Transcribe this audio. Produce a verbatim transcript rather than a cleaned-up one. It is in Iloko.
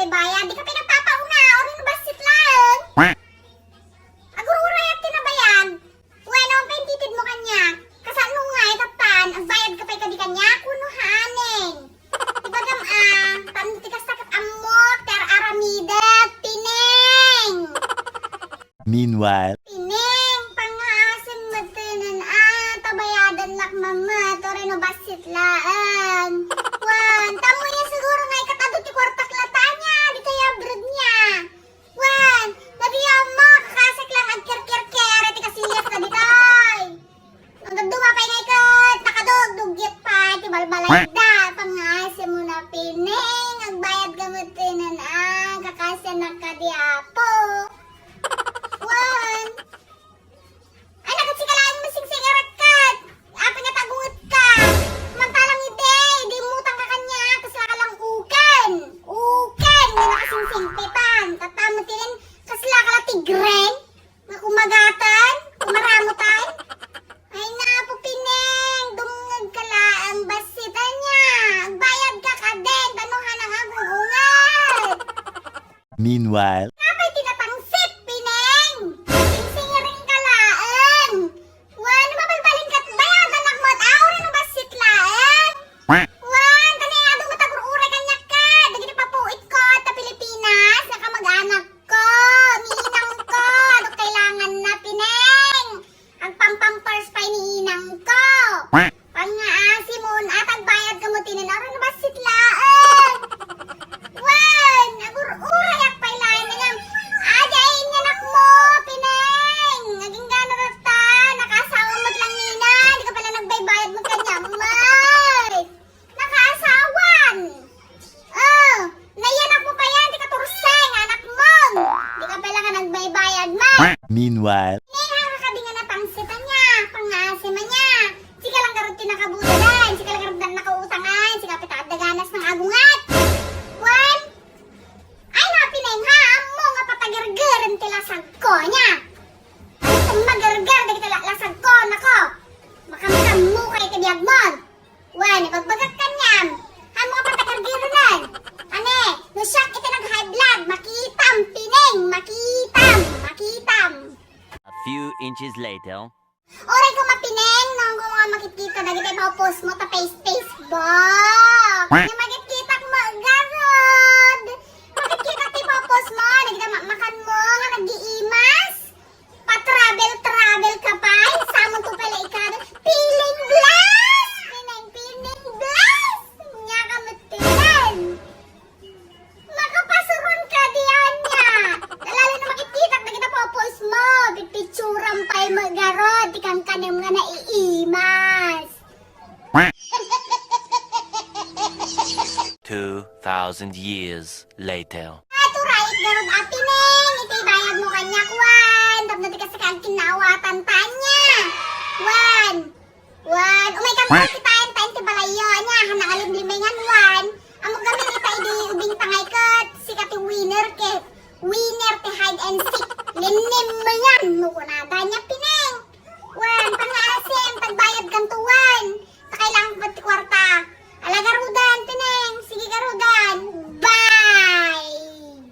Bayad, di ka pay nagpapaunga, orino bassit laeng. Agur-urayat ti nabayag. Wenno, pay intitidmo kaniak. Kasano nga, eh, tattan, agbayad ka pay kadi kaniak, wenno haaneng? Ibagam a, tapno ti kasta ket ammok ti ar-aramidek, Pineng! Meanwhile. Pineng, pangngaasim metten a, ta bayadannak met, orino bassit laeng. Wen, tammo aya siguro nga ikatado ti kuartak lattan aya, ditoy abroad nia. Wen, nagiyammo, kakasek lang agkerkerker iti kasilias na ditoy. Ngem dadduma pay ngay ket nakadugdugget pay ti balbalayda. Pangngaasim a Pineng, agbayad ka met tinen a, kakasiannak kadi Apo. Wen, ay, naket sika laeng masingsingirek ket. Apay nga tagunget ka? Mantala idi, idi immutang ka kaniak, kasla ka lang uken. Uken nga nakasingsingpetan. Tatta met tinen, kasla ka la tigren? Nga kumagatan? Kumaramutan? Ay, napo, Pineng, dumngeg ka laeng bassit ania. Agbayad ka kadin, tapno haanang agung-unget. Meanwhile. Apay ti napangsit, Pineng? Singsingiring ka laeng. Wen, mabalbalin ket bayadannak met, a, orino bassit laeng. Wen, kaniado met agur-uray kaniak ket dagiti papuitko ta Pilipinas nga kamag-anakko, ni inangko, adu kailanganna, Pineng. Agpampampers pay ni inangko. Pangngaasim a, agbayad ka met tinen, orino bassit laeng. Wen, agur-urayak pay laeng ngem. Adi ay inyanakmo, Pineng. Agingga na rata, nakaasawa met lang nina, di ka pay la nagbaybayad met kaniak met. Nakaasawan. Oh, nayanakmo pay yan, ti katorse nga anakmon. Di ka pay la nga nagbaybayad met. Meanwhile. Pineng, haanka kadi nga napangsit ania, pangngaasim ania. Sika lang garud ti nakabudadan, sika lang garud ti nakautangan, sika pay ti adda ganas nga agunget. Wen? Ay, na, Pineng, ha? Ammo nga patagergeren ti lasagko, ania? Ay, tummagerger dagiti la-, lasagko, nako. Makamkammo kay ti biagmon. Wen, ibagbagak kaniam. Ammo nga patagergerenen. Ania, no siak iti nag-high blood, makitam, Pineng, makitam, makitam. A few inches later. Uray koma, Pineng, no, koma makitkita dagiti paupos mo ta face-, Facebook. Nga makitkitak met garud. Makitkitak ti paupos mo, dagiti ma-, makan mo nga nag-iimas. Pa-travel-travel ka pay, samonto pay la ikaduay. Feeling blessed! Pineng, feeling blessed! Ania ka met, Pineng. Makapasuron ka diay ania. Nalalo no makitkitak dagiti paupos mo, pipitsuram pay met garud ti kankanem nga naiimas. Two thousand years later. Ato, right garud a, Pineng, iti bayad mo kaniak, wen, tapno ti kasta agkinnaawatan ta ania. Wen. Wen, umay kami kitaen ta iti balayyo, ania, haan nga limlimengan, wen. Ammo gamin ita idi ubing ta ngay ket sika ti winner ket winner ti hide and seek. Limlimengan no kunada ania, Pineng. Wen, pangngaasim, ta agbayad kanto, wen. Ta kailangan ko ti kuarta. Ala, garudan, Pineng. Sige, garudan. Bye!